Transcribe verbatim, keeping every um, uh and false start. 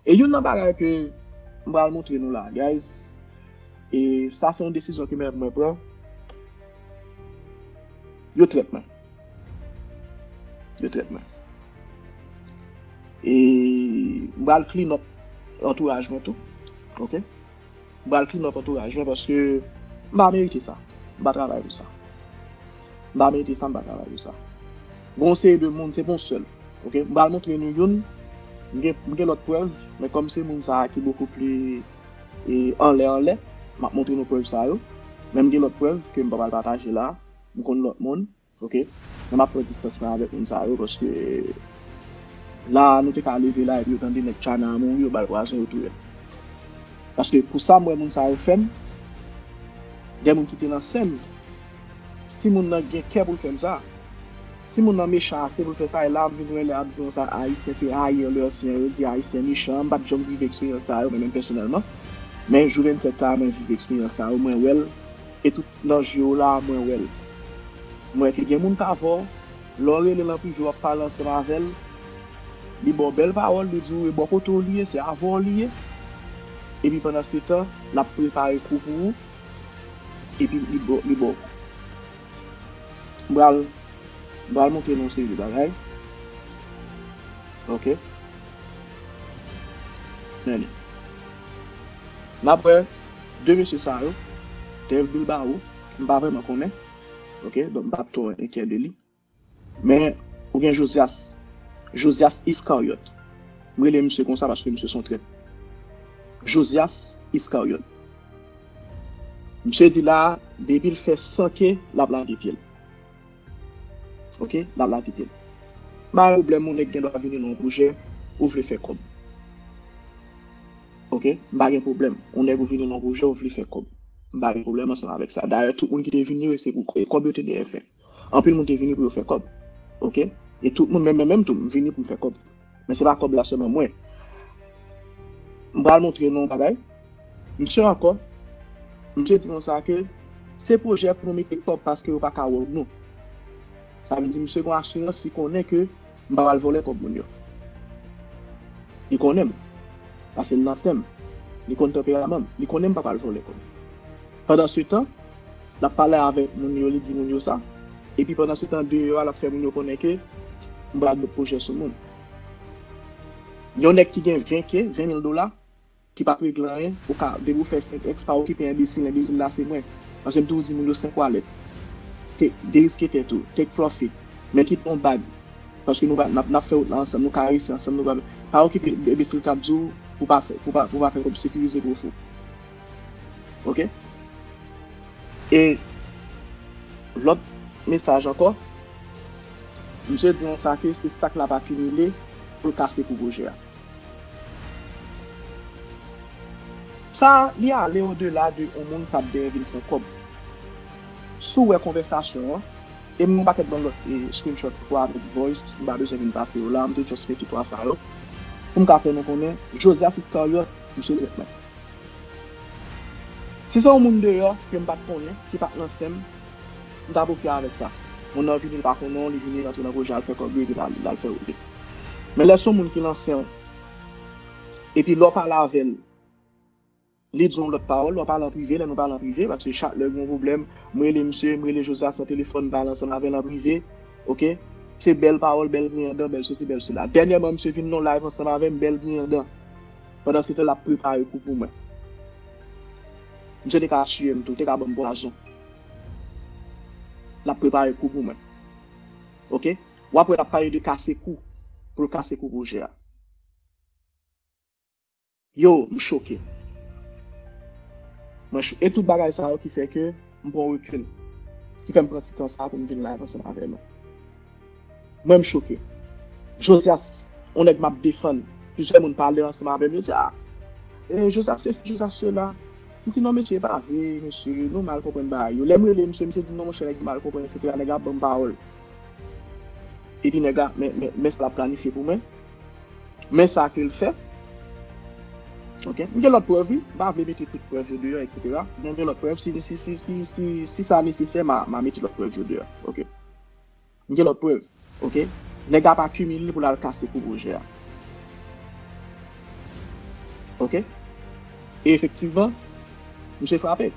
E youn nan bagay ke m pral montre nou la, guys, e sa se yon desizyon ke mwen, mwen pran. Yo trèt mwen. Yo trèt mwen. E m pral clean up antouraj mwen tou. Ok? M pral clean up antouraj mwen paske m pa merite sa. M pa travay pou sa. M pa merite sa, m pa travay pou sa. Gon seri de moun, se pa yon sèl. Ok? M pral montre nou youn. M gen, m gen lòt prèv, men kòm se moun sa a ki bokou pli, e, anlè, anlè, m ap montre nou prèv sa yo. Men m gen lòt prèv ke m pa pral pataje la. M konn lòt moun. Ok? Men m ap pran distans mwen avèk moun sa yo paske la nou te ka leve la epi yo tande nèg Tchana a mouri, yo ba l pwazon, yo touye l. Paske pou sa m wè moun sa yo fè m, gen moun ki te nan sèn, si moun nan gen kè pou l fè m sa, si moun nan mechan ase pou l fè sa, e la m vin wè lè y ap di konsa Ayisyen se haïr leurs siens, yo di Ayisyen mechan, m pa t janm viv eksperyans sa yo, mwen menm pèsonèlman. Men jou vennsèt sa a, mwen viv eksperyans sa yo, mwen wè l, e tout nan je w la, mwen wè l. Mwen wè ke gen moun k avè w, lè w rele l an prive, w ap pale ansanm avè l, li ba w bèl pawòl, li di w e bò kote w li ye, se avè w li ye. Epi pandan se tan, l ap prepare kou pou ou, epi li ba, li ba w kou. M pral, m pral montre nou yon seri de bagay. Ok. Men li. N ap wè de mesye sa yo, Dave Bilbao, m pa vrèman konnen. Ok, donk m pa twò enkyè de li. Men, ou gen Josias, Josias Iscariot. M rele misye konsa paske misye se yon trèt. Josias Iscariot. Misye di la, depi l fè san K, l ap lage pye l. Ok, l ap lage pye l. M pa gen pwoblèm, yon nèg gen dwa vini nan yon pwojè, ou vle fè kòb. Ok, m pa gen pwoblèm. Yon nèg ou vini nan yon pwojè, ou vle fè kòb. M pa gen pwoblèm ansanm avèk sa. Dayè, tout moun ki te vini yo, se pou kò-, kòb yo te dèyè fè. Anpil moun te vini pou yo fè kòb. Ok? E tout moun, menm, menm, menm tou, m vini pou m fè kòb. Men se pa kòb la sèlman mwen. M pral montre nou yon bagay. Misye ankò, misye di konsa ke se pwojè pou nou mete kòb paske yo pa ka wè nou. Sa vle di misye gen asirans, li konnen ke m pa pral vòlè kòb moun yo. Li konnen m. Paske l nan sen m. Li konn tanperaman m. Li konnen m pa pral vòlè kòb. Pandan se tan, l ap pale avèk moun yo, li di moun yo sa. Epi pandan se tan, deyò a, l ap fè moun yo konnen ke m pral met pwojè sou moun. Yon nèg ki gen ven K, ven mil dola, ki p ap regle anyen, ou ka, depi w fè senk X, pa okipe enbesil, enbesil la se mwen. Paske m toujou di moun yo senk walèt. Te, deriske tèt ou, take profit. Men kite yon bag. Paske nou va, n ap, n ap fè wout la ansanm, nou ka reyisi ansanm, nou va, pa okipe enbesil k ap di w pou pa fè, pou pa, pou pa fè kòb, sekirize pwofit ou. Ok? E lòt mesaj ankò, misye di konsa ke se sa k l ap akimile pou l kase kou pwojè a. Sa, li ale odela de yon moun k ap dèyè vin pran kòb. Si w wè konvèsasyon an, e m gen yon pakèt bann lòt, e, screenshot ankò avèk voice, m pa bezwen vin pase yo la, m te just mete twa sa yo, pou m ka fè nou konnen, Josias Iscariot, misye trèt mwen. Si se yon moun deyò ke m pa t konnen, ki pa t nan sen m, m t ap oke avèk sa. Moun nan vini, l pa konnen w, li vini, l antre nan pwojè, al fè kòb li, epi l al, l al fè wout li. Men lè se yon moun ki nan sen w, epi lè w pale avè l, li di yon lòt pawòl, lè w pale an prive, lè nou pale an prive, paske chak lè gen yon pwoblèm, m rele misye, m rele Josias nan telefòn, m pale ansanm avè l an prive, ok? Se bèl pawòl, bèl griyen dan, bèl sesi, bèl sela. Dènyèman, misye vin nan live ansanm avè m, bèl griyen dan. Pandan se tan, l ap prepare kou pou mwen. Misye te ka tiye m tou, te ka ban m pwazon. L ap prepare kou pou mwen. Ok? W ap wè l ap pale de kase kou, pou l kase kou pwojè a. Yo, m choke. Mwen cho-, e tout bagay sa yo ki fè ke m pran rekil. Ki fè m pran ti tan sa pou m vin live ansanm avè nou. Mwen, m choke. Josias, yon nèg m ap defann. Plizyè moun pale ansanm avè m, yo di, "Ah, e, Josias sesi, Josias sela." M di, "Non, mesye, e pa vre, mesye, nou mal konprann bagay yo." Lè m rele misye, misye di, "Non, monchè, nèg yo mal konprann, etsetera." Nèg la ap ban m pawòl. Epi nèg la, men, men, men sa l ap planifye pou mwen. Men sa ke l fè. Ok? M gen lòt prèv, wi. M pa vle mete tout prèv yo deyò, etsetera. Men m gen lòt prèv. Si, si, si, si, si, si sa nesesè, m a, m a mete lòt prèv yo deyò. Ok? M gen lòt prèv. Ok? Nèg la pa kimile pou l al kase kou pwojè a. Ok? E efektivman, misye frape.